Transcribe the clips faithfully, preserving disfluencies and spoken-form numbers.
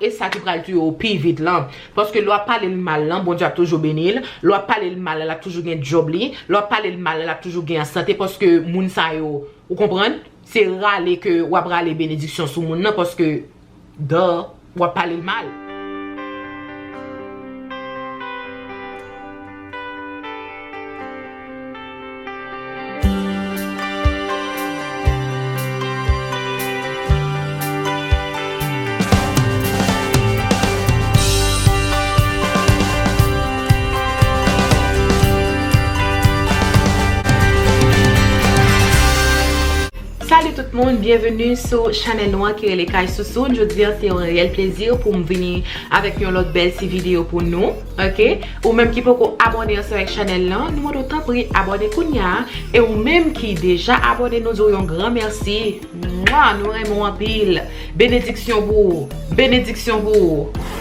E sa ki pral touye w pi vit lan. Paske lè w ap pale l mal lan, Bondye ap toujou beni l. Lè w ap pale l mal lan, l ap toujou gen djòb li. Lè w ap pale l mal lan, l ap toujou gen an sante. Paske moun sa yo, ou konprann? Se rale ke w ap rale benediksyon sou moun nan. Paske, duh, w ap pale l mal. Salut tout moun, byenveni sou chanèl nou an ki rele Kay Sousoun. Jodi a se yon reyèl plezi pou m vini avèk yon lòt bèl ti videyo pou nou, oke? Ou menm ki poko abòne ansanm avèk chanèl lan, nou mande w tanpri abòne kounye a. E ou menm ki deja abòne, nou di w yon gran mèsi. Mwa, nou renmen w anpil. Benediksyon pou ou. Benediksyon pou ou.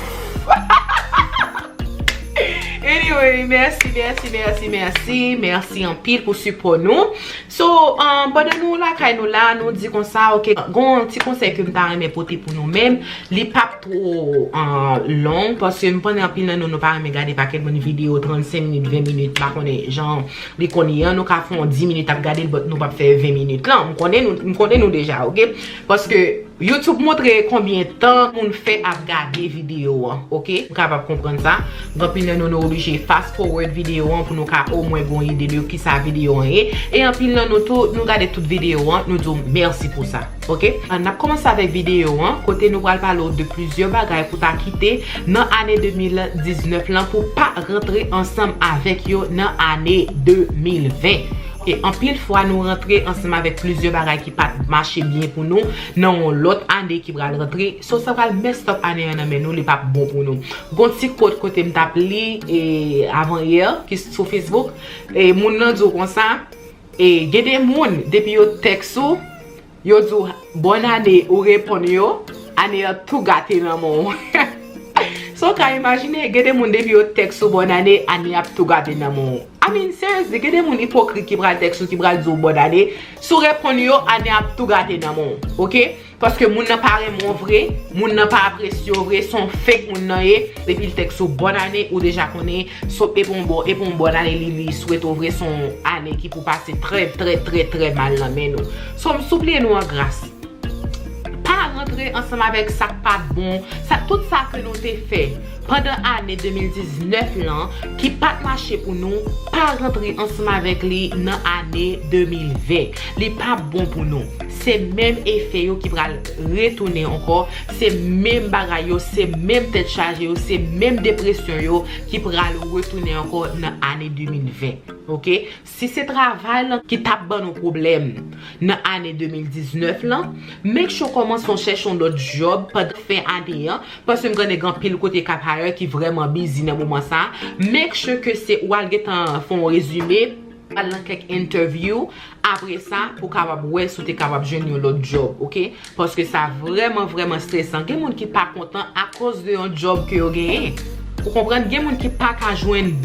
Anyway, mèsi, mèsi, mèsi, mèsi. Mèsi anpil pou sipò nou. So, um, pandan nou lakay nou la, nou di konsa, oke, gon ti konsèy ke m ta renmen pote pou nou menm. Li p ap two, uh, long, paske m konnen anpil nan nou, nou pa renmen gade pakèt moun videyo trannsenk minit, ven minit, m pa konnen jan li konn ye an, nou ka fè yon dis minit ap gade l, but nou p ap fè ven minit lan. M konnen nou, m konnen nou deja, oke? Paske YouTube montre konbyen tan moun fè ap gade videyo an, oke? Ou kapab konprann sa. Gen anpil nan nou, nou oblije fast forward videyo an pou nou ka omwen gon ide de kisa videyo an ye. E anpil nan nou tou, nou gade tout videyo an, nou di w mèsi pou sa, oke? N ap kòmanse avèk videyo an, kote nou pral pale w de plizyè bagay pou ta kite nan ane de mil diznèf lan pou pa rantre ansanm avèk yo nan ane de mil ven. E anpil fwa, nou rantre ansanm avèk plizyè bagay ki pa t mache byen pou nou nan yon lòt ane ki pral rantre. So, sa pral messed up ane an nan men nou, li p ap bon pou nou. Gon ti quote kote m t ap li, e, avan yè, ki sou Facebook, e, moun nan di w konsa, e, gen de moun, depi yo tèks ou, yo di w, "Bòn ane," ou reponn yo, ane an tou gate nan men w. So, w ka imajine, gen de moun depi yo tèks ou bòn ane, ane ap tou gate nan men w. I mean, seriously, gen de moun ipokrit ki pral tèks ou, ki pral di w bòn ane. Si w reponn yo, ane ap tou gate nan men w, oke? Paske moun nan pa renmen w vre, moun nan pa apresye w vre, se yon fake moun nan ye. Depi l tèks ou bòn ane, ou deja konnen, so, e pa yon bò, e pa yon bòn ane li, li swete w vre, se yon ane ki pou pase trè, trè, trè, trè mal nan men nou. So, m sipliye nou an gras. Pa rantre ansanm avèk sa k pa t bon, sa, tout sa ke nou te fè pandan ane de mil diznèf lan, ki pa t mache pou nou, pa rantre ansanm avèk li nan ane de mil ven. Li p ap bon pou nou. Se menm efè yo ki pral retounen ankò, se menm bagay yo, se menm tèt chaje yo, se menm depresyon yo ki pral retounen ankò nan ane de mil ven. Oke? Si se travay lan ki t ap ban nou pwoblèm nan ane de mil diznèf lan, make sure kòmanse w chèche yon lòt djòb pandan fen ane an, paske m konnen gen anpil kote k ap hire ki vrèman busy nan moman sa. Make sure ke se ou al gentan fè yon rezime, al nan kèk interview, apre sa, pou kapab wè si w te kapab jwenn yon lòt djòb, oke? Paske sa vrèman, vrèman stresan. Gen moun ki pa kontan akoz de yon djòb ke yo genyen. Ou konprann? Gen moun ki pa ka jwenn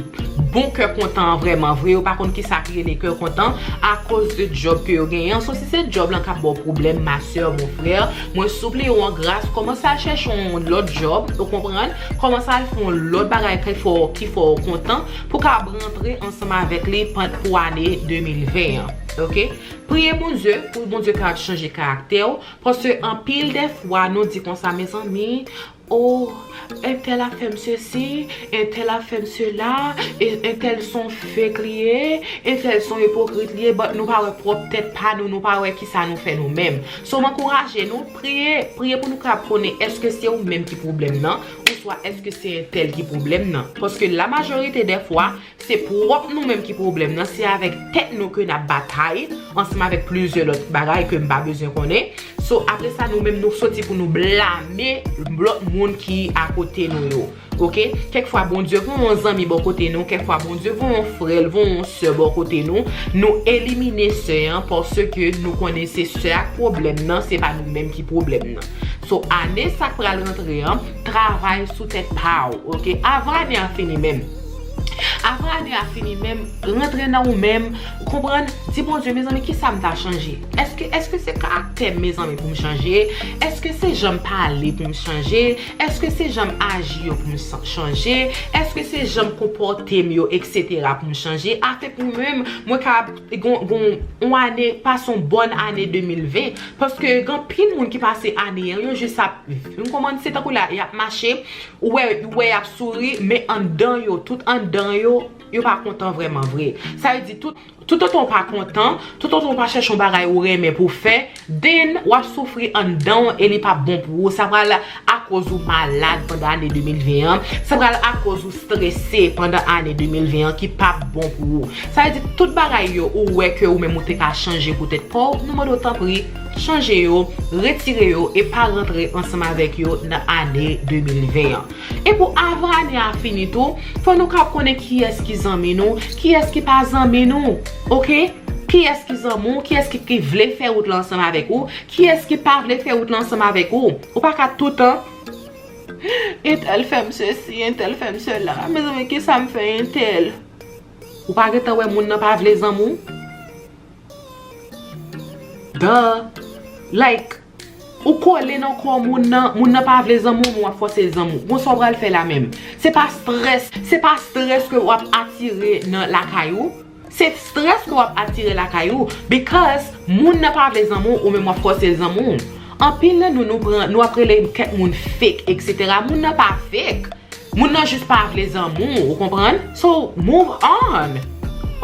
bon kè kontan an vrèman vre. Yo pa konn kisa ki rele kè kontan akoz de djòb ke yo genyen an. So, si se djòb lan k ap ba w pwoblèm, ma sè, mon frè, mwen sipliye w an gras, kòmanse al chèche yon lòt djòb, ou konprann? Kòmanse al fè yon lòt bagay ki fè w, ki fè w kontan, pou w kapab rantre ansanm avèk li pan-, pou ane de mil ven an, oke? Priye Bondye, pou Bondye kapab chanje karaktè w, paske anpil de fwa nou di konsa, mezanmi, "Oh, entèl ap fè m sesi, entèl ap fè m sela, e entèl se yon fake li ye, entèl se yon ipokrit li ye," but nou pa wè pwòp tèt pa nou, nou pa wè kisa nou fè nou menm. So, m ankouraje nou, priye, priye pou nou kapab konnen èske se ou menm ki pwoblèm nan, oswa èske se entèl ki pwoblèm nan. Paske la majorite de fwa, se pwòp nou menm ki pwoblèm nan, se avèk tèt nou ke n ap batay, ansanm avèk plizyè lòt bagay ke m pa bezwen konnen. So, apre sa, nou menm nou soti pou nou blame lòt moun ki akote nou yo. Oke? Kèk fwa, Bondye voye yon zanmi bò kote nou, kèk fwa, Bondye voye yon frè, l voye yon sè bò kote nou. Nou elimine sè an, paske nou konnen se sè a k pwoblèm nan, se pa nou menm ki pwoblèm nan. So, ane sa k pral rantre an, travay sou tèt pa w, oke? Avan ane an fini menm. Avan ane a fini menm, rantre nan ou menm, ou konprann? Di Bondye, mezanmi, kisa m ta chanje? Èske, èske se karaktè m, mezanmi, pou m chanje? Èske se jan m pale pou m chanje? Èske se jan m aji yo pou m sa- chanje? Èske se jan m konpòte m yo, etsetera, pou m chanje? Avèk ou menm, mwen ka gon, gon, yon ane, pase yon bòn ane de mil ven. Paske gen anpil moun ki pase ane an, yo jis ap, m konprann, se tankou la, y ap mache, ou wè, ou wè y ap souri, men anndan yo, tout anndan yo, yo pa kontan vrèman vre. Sa vle di, tout, toutotan w pa kontan, toutotan w pa chèche yon bagay ou renmen pou w fè, then w ap soufri anndan w e li p ap bon pou ou. Sa pral akoz ou malad pandan ane de mil ven an. Sa pral akoz ou strese pandan ane de mil ven an ki p ap bon pou ou. Sa vle di, tout bagay yo ou wè ke ou menm ou te ka chanje pou tèt pa w, nou mande w tanpri, chanje yo, retire yo e pa rantre ansanm avèk yo nan ane de mil ven an. E pou avan ane a fini tou, fò nou ka konnen kiyès ki zanmi nou, kiyès ki pa zanmi nou, oke? Kiyès ki zanmi w, kiyès ki, ki vle fè wout la ansanm avèk ou, kiyès ki pa vle fè wout la ansanm avèk ou. Ou pa ka toutan, entèl fè m sesi, entèl fè m sela. Mezanmi, kisa m fè entèl? Ou pa gentan wè moun nan pa vle zanmi w? Duh. Like, ou kole nan kò moun nan, moun nan pa vle zanmi w, men w ap fòse l zanmi w. Bon, sa w pral fè la menm? Se pa strès, se pa strès ke w ap atire nan lakay ou. Se strès ke w ap atire lakay ou, because moun nan pa vle zanmi w, ou menm w ap fòse l zanmi w. Anpil nan nou, nou pran, nou ap rele kèk moun fake, etsetera. Moun nan pa fake. Moun nan jis pa vle zanmi w, ou konprann? So, move on.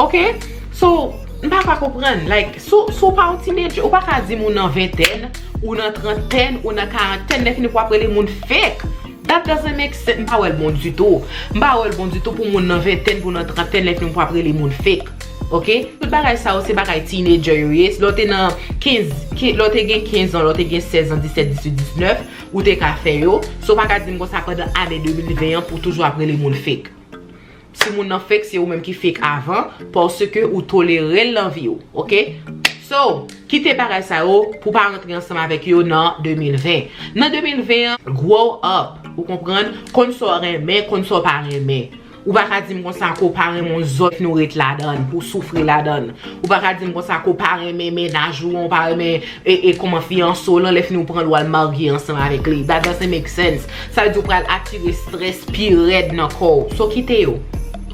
Oke? So, m pa ka konprann. Like, si w, si w pa yon teenager, ou pa ka di moun nan ventèn, ou nan trantèn, ou nan karantèn, lè fini pou w ap rele moun fake. That doesn't make sense. M pa wè l bon ditou. M pa wè l bon ditou pou moun nan ventèn, pou nan trantèn, lè fini pou w ap rele moun fake. Oke? Tout bagay sa yo, se bagay teenager yo ye. Lè w te nan kenz, ke, lè w te gen kenz an, lè w te gen sèz an, disèt, dizuit, diznèf, ou te ka fè yo. So, w pa ka di m konsa pandan ane de mil ven an pou w toujou ap rele moun fake. Si moun nan fake, se ou menm ki fake avan, paske ou tolere l nan vi w, oke? So, kite bagay sa yo pou w pa rantre ansanm avèk yo nan de mil ven. Nan de mil ven an, grow up, ou konprann? Konn sa w renmen, konn sa w pa renmen. Ou pa ka di m konsa ke w pa renmen yon zòt, nou ret ladan l, pou w soufri ladan l. Ou pa ka di m konsa ke w pa renmen mennaj ou an, ou pa renmen e, e kòman fiyanse w lan, lè fini w pran l, w al marye ansanm avèk li. That doesn't make sense. Sa vle di w pral atire strès pi rèd nan kò w. So, kite yo.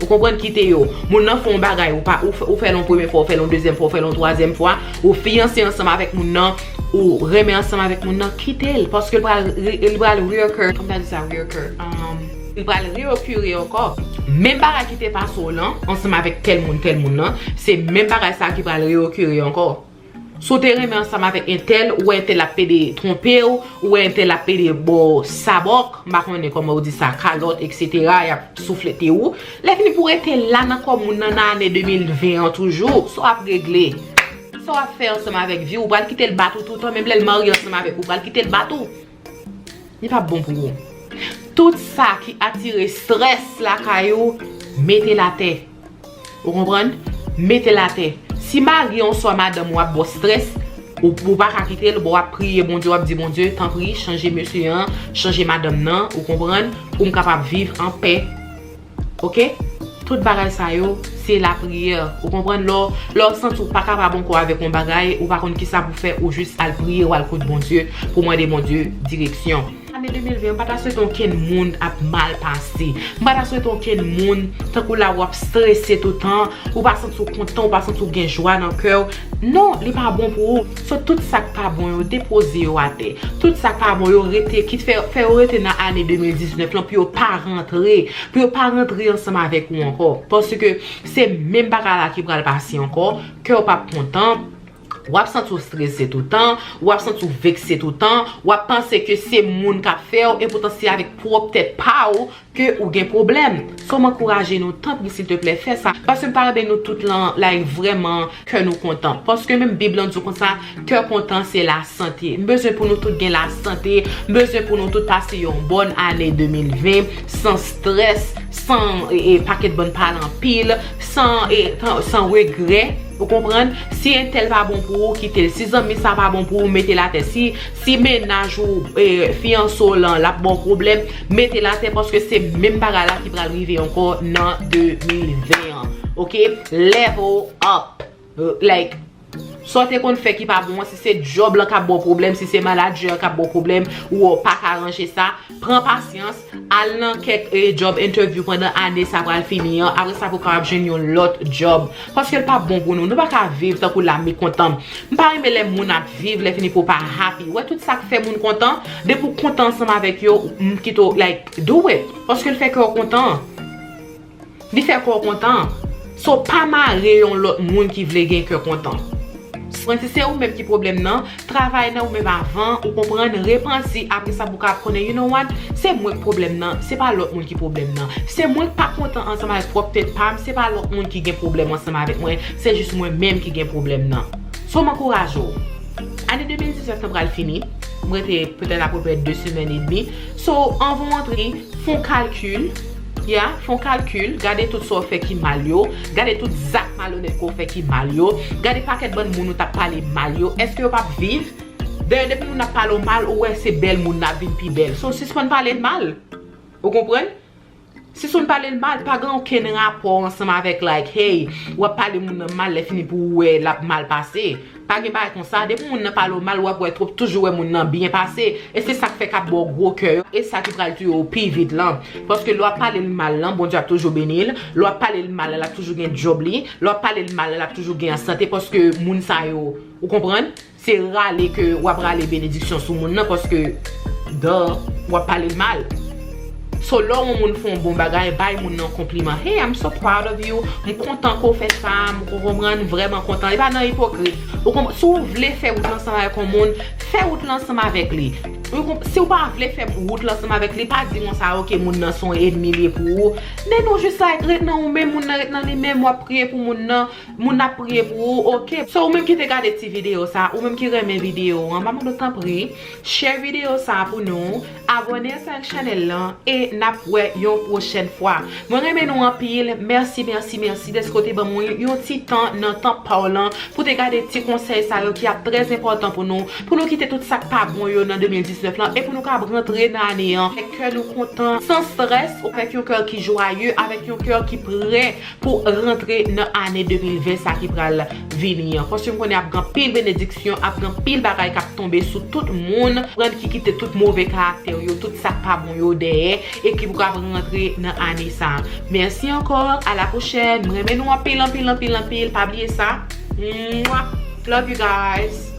Ou konprann, kite yo. Moun nan fè yon bagay, ou pa, ou fè, ou fè l yon premye fwa, ou fè l yon dezyèm fwa, ou fè l yon twazyèm fwa, ou fiyanse ansanm avèk moun nan, ou renmen ansanm avèk moun nan, kite l. Paske l pral, li pral reoccur, kòman ta di sa, reoccur? Um, li pral reokire ankò. Menm bagay ki te pase w lan, ansanm avèk tèl moun, tèl moun nan, se menm bagay sa ki pral reokire ankò. Si w te renmen ansanm avèk entèl, ou wè entèl ap pede twonpe w, ou wè entèl ap pede ba w sabòk, m pa konnen kòman yo di sa, kalòt, etsetera, y ap souflete w. Lè fini pou w rete la nan kò moun nan nan ane de mil ven an toujou, sa w ap regle? Sa w ap fè ansanm avèk vi w? Ou pral kite l bat ou toutan, menm lè l marye ansanm avèk ou, ou pral kite l bat ou? Li p ap bon pou ou. Tout sa ki atire strès lakay ou, mete l atè. Ou konprann? Mete l atè. Si mari an oswa madanm ou ap ba w strès, ou, ou pa ka kite l, bon, w ap priye Bondye, w ap di, "Bondye, tanpri, chanje mesye an, chanje madanm nan," ou konprann, pou m kapab viv an pè. Oke? Tout bagay sa yo, se lapriyè. Ou konprann? Lè w, lè w santi w pa kapab ankò avèk yon bagay, ou pa konn kisa pou fè, ou jis al priye, ou al kot Bondye, pou mande Bondye direksyon. Ane de mil ven, m pa ta swete okenn moun ap mal pase. M pa ta swete okenn moun, tankou la w ap strese toutan, ou pa santi w kontan, ou pa santi w gen jwa nan kè w. Non, li pa bon pou ou. So, tout sa k pa bon yo, depoze yo atè. Tout sa k pa bon yo, rete, kit fè, fè yo rete nan ane de mil diznèf lan pou yo pa rantre, pou yo pa rantre ansanm avèk ou ankò. Paske se menm bagay la ki pral pase ankò, kè w p ap kontan, w ap santi w strese toutan, w ap santi w vekse toutan, w ap panse ke se moun k ap fè w, epoutan se avèk pwòp tèt pa w ke ou gen pwoblèm. So, m ankouraje nou, tanpri, silteplè, fè sa. Paske m pa renmen nou tout lan, like, vrèman, kè nou kontan. Paske menm Bib lan di w konsa, kè kontan se lasante. M bezwen pou nou tout gen lasante. M bezwen pou nou tout pase yon bòn ane de mil ven, san strès, san, e, e, pakèt bann pale anpil, san, e, san, san regrè. Ou konprann? Si entèl pa bon pou ou, kite l. Si zanmi sa pa bon pou ou, mete l atè. Si, si mennaj ou, e, fiyanse w lan, l ap ba w pwoblèm, mete l atè, paske se menm bagay la ki pral rive ankò nan de mil ven an. Oke? Level up. Like, sa w te konn fè ki pa bon an, si se djòb lan k ap ba w pwoblèm, si se manadjè an k ap ba w pwoblèm, ou pa ka ranje sa, pran pasyans, al nan kèk, e, job interview pandan ane sa pral fini an, apre sa pou w kapab jwenn yon lòt djòb. Paske l p ap bon pou nou, nou pa ka viv tankou la mekontan. M pa renmen lè moun ap viv, lè fini pou w pa happy. Wè tout sa k fè moun kontan, depi w kontan ansanm avèk yo, m kite w, like, do it. Paske l fè kè w kontan. Li fè kè w kontan. So, pa mare yon lòt moun ki vle gen kè kontan. Mwen, si se ou menm ki pwoblèm nan, travay nan ou menm avan, ou konprann, repanti, apre sa pou w ka konnen, you know what, se mwen k pwoblèm nan, se pa lòt moun ki pwoblèm nan. Se mwen k pa kontan ansanm avèk pwòp tèt pa m, se pa lòt moun ki gen pwoblèm ansanm avèk mwen, se jis mwen menm ki gen pwoblèm nan. So, m ankouraje w. Ane de mil diznèf lan pral fini, m rete petèt apeprè de semèn edmi. So, anvan w antre, fè yon kalkil, ya, fè yon kalkil, gade tout sa w fè ki mal yo, gade tout zak malonèt ke w fè ki mal yo, gade pakèt bann moun ou t ap pale mal yo, èske yo p ap viv? Dayè, depi moun ap pale w mal, ou wè se bèl moun nan ap vin pi bèl. So, sispann pale l mal. Ou konprann? Sispann pale l mal, pa gen okenn rapò ansanm avèk, like, hey, w ap pale moun nan mal, lè fini pou ou wè l ap mal pase. Pa gen bagay konsa, depi moun nan pale w mal, w ap wè twòp toujou wè moun nan byen pase. E se sa k fè k ap ba w gwo kè yo, e sa ki pral touye w pi vit lan. Paske lè w ap pale l mal lan, Bondye ap toujou beni l. Lè w ap pale l mal lan, l ap toujou gen djòb li. Lè w ap pale l mal lan, l ap toujou gen an sante, paske moun sa yo, ou konprann? Se rale ke w ap rale benediksyon sou moun nan, paske, duh, w ap pale l mal. So, lè yon moun fè yon bon bagay, bay moun nan konpliman. Hey, I'm so proud of you. M kontan ke w fè sa, m konprann, vrèman kontan. E pa nan ipokrit. Ou konp-, si w vle fè wout lan ansanm avèk yon moun, fè wout lan ansanm avèk li. Ou konp-, si w pa vle fè wout lan ansanm avèk li, pa di konsa, oke, moun nan se yon ènmi li ye pou ou. Men non, jis like, ret nan ou menm, moun nan ret nan li menm, w ap priye pou moun nan. Moun ap priye pou ou, oke. So, ou menm ki te gade ti videyo sa, ou menm ki renmen videyo an, m ap mande w tanpri, share videyo sa pou nou, abòne ansanm ak chanèl lan, e n ap wè yon pwochèn fwa. Mwen renmen nou anpil, mèsi, mèsi, mèsi dèske w te ban mwen yon ti tan nan tan pa w lan pou te gade ti konsèy sa yo ki ap trè enpòtan pou nou, pou nou kite tout sa k pa bon yo nan de mil diznèf lan, e pou nou kab rantre nan ane an, fè kè nou kontan, san strès, ou avèk yon kè ki jwaye, avèk yon kè ki prè pou rantre nan ane de mil ven sa ki pral vini an. Paske m konnen ap gen anpil benediksyon, ap gen anpil bagay k ap tonbe sou tout moun, pran ki kite tout move karaktè yo, tout sa k pa bon yo dèyè, e ki pou kab rantre nan ane sa. Mèsi ankò, a la pwochèn. M renmen nou anpil, anpil, anpil, anpil. Pa bliye sa. Mwah. Love you guys.